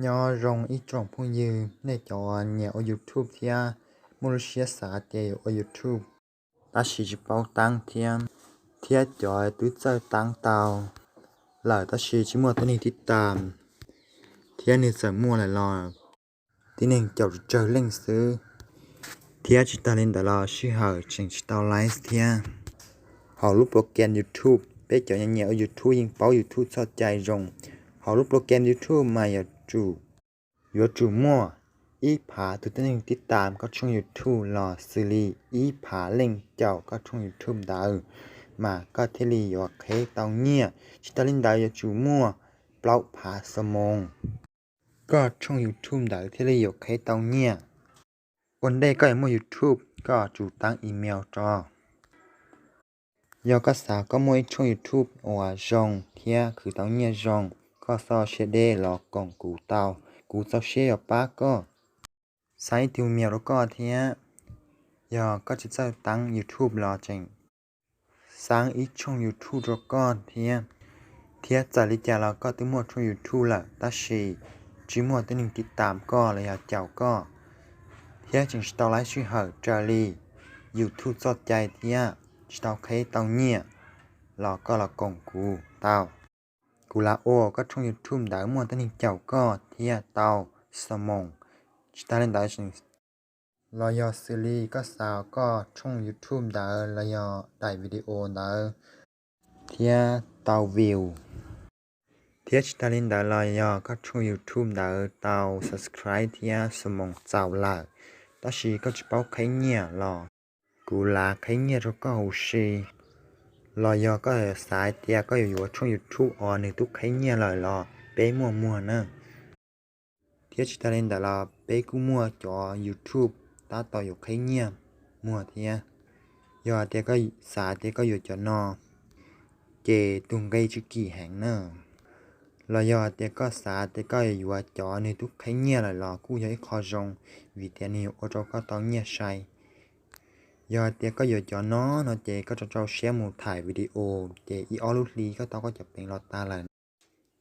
Nyob zoo ib tsoom phooj ywg, nej cov nyiam ua YouTube thiab muaj lub siab xav tias yuav ua YouTube tab sis tsis paub taab thiab, thiab cov twb txawj taab tau lawm tab sis tsis muaj tib neeg tib tam, thiab nws txawm muaj lawm los tib neeg caum tsawg tsawg leej xwb, thiab tsis tag li ntawd los sij hawm tseem tsis tau laib thiab. Hauv lub program YouTube, peb cov nyiam ua YouTube yeej paub YouTube txoj cai zoo. Hauv lub program YouTube mas yuav tsum, yuav tsum muaj ib phav tus tib neeg tib tam koj tshooj YouTube los xws li ib phav leej caum koj tshooj YouTube ntawd, mas koj thiaj li yuav qheb tau nyiaj. Tsis tag li ntawd yuav tsum muaj plaub phav xuab moos koj tshooj YouTube ntawd thiaj li yuav qheb tau nyiaj. Ua ntej koj yuav muaj YouTube, koj tsum taab email rau. Yog koj xav koj muaj ib tshooj YouTube uas zoo thiab khwv tau nyiaj zoo, koj txhob siab deb los koom kuv tau, kuv txaus siab yuav pab koj. Xaab ib tug email rau koj thiab, yog koj tsis txawj taab YouTube los tseem xaab ib tshooj YouTube rau koj thiab. Thiab txawm li cas los koj twb muaj tshooj YouTube lawm tab sis tsis muaj tib neeg tib tam koj los yog caum koj, thiab tseem tsis tau laib sij hawm raws li YouTube txoj cai thiab tsis tau qheb tau nyiaj los koj los koom kuv tau. Kuv lam ua koj tshooj YouTube ntawd muaj tib neeg caum koj thiab tau xuab moos. Tsis tag li ntawd los yog xws li koj xav koj tshooj YouTube ntawd los yog daim video ntawd thiab tau view, thiab tsis tag li ntawd los yog koj tshooj YouTube ntawd tau subscribe thiab xuab moos txaus lawm, tab sis koj tsis paub qheb nyiaj los kuv lam qheb nyiaj rau koj huv si. Los yog koj xav tias koj yuav yuav tshooj YouTube uas nws twb qheb nyiaj lawm los peb muaj muag na. Thiab tsis tag li ntawd los peb kuj muaj cov YouTube tab tom yuav qheb nyiaj muag thiab. Yog tias koj xav tias koj yuav cov no, ces tus nqi tsis kim heev na. Los yog tias koj xav tias koj yuav yuav cov nws twb qheb nyiaj lawm los kuj yog ib qho zoo, vim tias nws yuav ua rau koj tau nyiaj sai. Yog tias koj yuav cov no no ces koj rau rau siab mus thaij video, ces ib ob lub hli koj tau koj cov peev los tag lawm.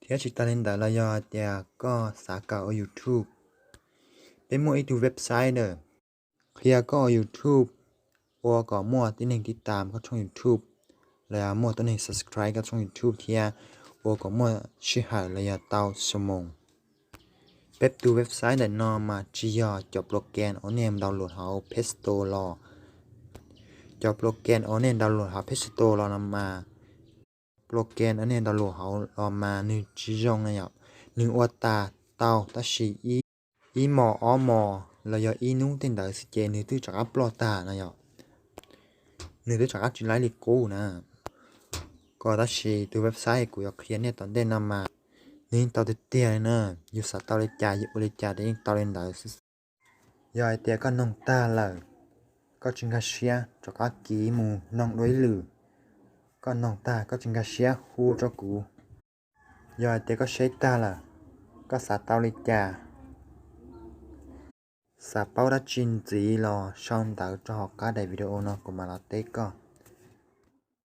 Thiab tsis tag li ntawd los yog tias koj xav kawm ua YouTube, peb muaj ib tug website ntawd qhia koj ua YouTube, ua kom muaj tib neeg tib tam koj tshooj YouTube, los yog muaj tib neeg subscribe koj tshooj YouTube thiab ua kom muaj sij hawm los yog tau xuab moos. Peb tus website ntawm no mas tsis yog cov program uas nej download hauv Play Store los. Cov program uas nej download hauv Play Store los no mas, program uas nej download hauv los mas nws tsis zoo na yom. Nws ua tas tau tab sis ib hmos ob hmos los yog ib hnub tej ntawd xwb ces nws twb rov qab ploj tag na yom. Nws twb rov qab tsis laib li qub na. Koj tab sis tus website kuv yuav qhia nej tom ntej no mas nws yeej tau tiag tiag li na. Yus xav tau li cas yus ua li cas ces yeej tau li ntawd xwb. Yog hais tias koj noog tag lawm, koj tsis nkag siab rov qab kiv mus noog dua ib lwm. Koj noog tag koj tsis nkag siab hu rau kuv. Yog hais tias koj saib tag lawm, koj xav tau li cas, xav paub dab tsi ntxiv los sau ntawv rau hauv qab daim video no kuv mam los teb koj.